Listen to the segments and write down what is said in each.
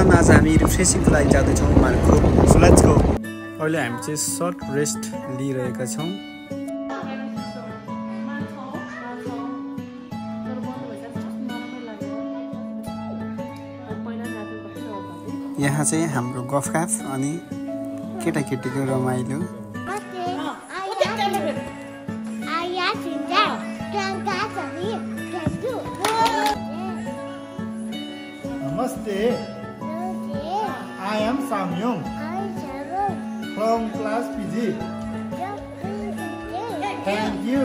Everyone आज हामी रिफ्रेसिङको लागि जाँदैछौँ मार्को। So let's go. अहिले हामी चाहिँ सर्ट रेस्ट लिइरहेका छौँ। यहाँ चाहिँ हाम्रो गफगाफ अनि केटाकेटीको रमाइलो। Namaste. I am Samyong from class PG. Thank you.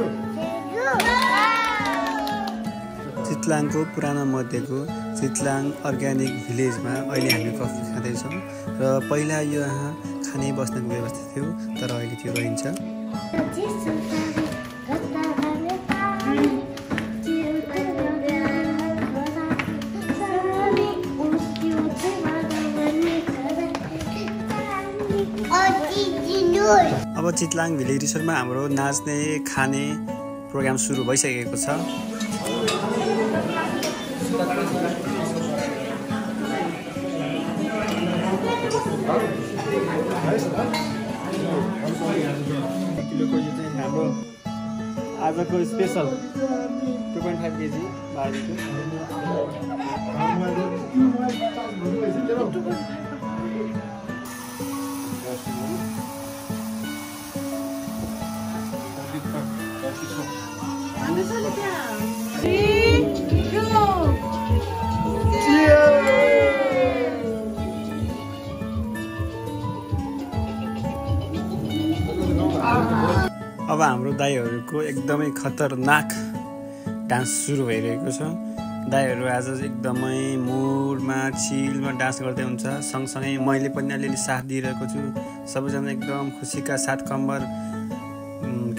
चितलाङको पुरानो मध्येको चितलाङ अर्ग्यानिक भिलेजमा अहिले हामी कफी खाँदैछौँ र पहिला यो यहाँ खाने बस्नेको व्यवस्था थियो तर अहिले त्यो रहन्छ। अब चितलाङ भिलेज रिसोर्टमा हाम्रो नाच्ने खाने प्रोग्राम सुरु भइसकेको छ। किलोको यो चाहिँ हाम्रो आजको स्पेसल 2.5 केजी बार्बीक्यू। अब हाम्रो दाइहरूको एकदमै खतरनाक डान्स सुरु भइरहेको छ। दाइहरू आज एकदमै मुडमा चिलमा डान्स गर्दै हुन्छ। सँगसँगै मैले पनि अलिअलि साथ दिइरहेको छु। सबैजना एकदम खुसीका साथ कम्बर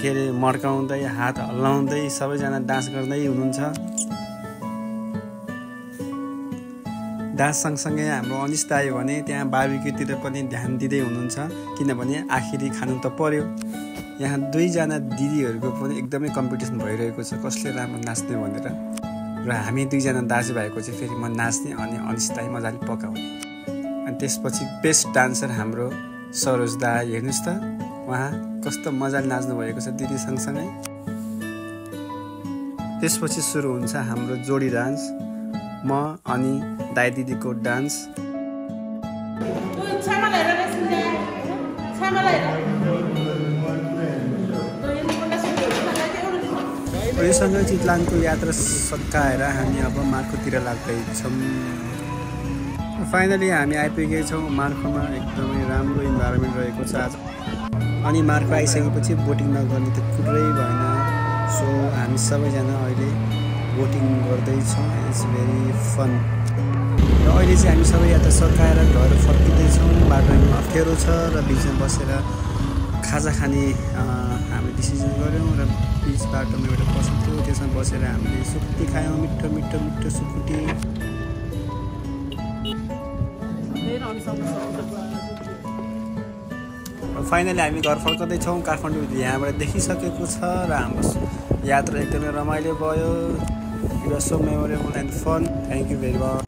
के अरे मड्काउँदै हात हल्लाउँदै सबैजना डान्स गर्दै हुनुहुन्छ। डान्स सँगसँगै हाम्रो अनिश दाइ भने त्यहाँ बार्बीक्यूतिर पनि ध्यान दिँदै हुनुहुन्छ किनभने आखिरी खानु त पर्यो। यहाँ दुईजना दिदीहरूको पनि एकदमै कम्पिटिसन भइरहेको छ कसले राम्रो नाच्ने भनेर र हामी दुईजना दाजुभाइको चाहिँ फेरि म नाच्ने अनि अनिश दाइ मजाले पकाउने। अनि त्यसपछि बेस्ट डान्सर हाम्रो सरोज दाइ हेर्नुहोस् त उहाँ कस्तो मजाले नाच्नु भएको छ दिदी सँगसँगै। त्यसपछि सुरु हुन्छ हाम्रो जोडी डान्स म अनि दाइ दिदीको डान्स। योसँग चितलाङको यात्रा सकाएर हामी अब मार्कोतिर लाग्दैछौँ। फाइनली हामी आइपुगेछौँ मार्कोमा। एकदमै राम्रो इन्भाइरोमेन्ट रहेको छ आज। अनि मार्को आइसकेपछि बोटिङ नगर्ने त कुरै भएन। सो हामी सबैजना अहिले बोटिङ गर्दैछौँ। It's very fun. र अहिले चाहिँ हामी सबै यात्रा सकाएर घर फर्किँदैछौँ। बाटोमा अप्ठ्यारो छ र बिचमा बसेर खाजा खाने हामीले डिसिजन गऱ्यौँ र बिच बाटोमा एउटा पसल थियो त्यसमा बसेर हामीले सुकुटी खायौँ। मिठो मिठो मिठो सुकुटी। फाइनली हामी घर फर्काउँदैछौँ। काठमाडौँ यहाँबाट देखिसकेको छ र हाम्रो यात्रा एकदमै रमाइलो भयो। It was so memorable and fun. Thank you very much.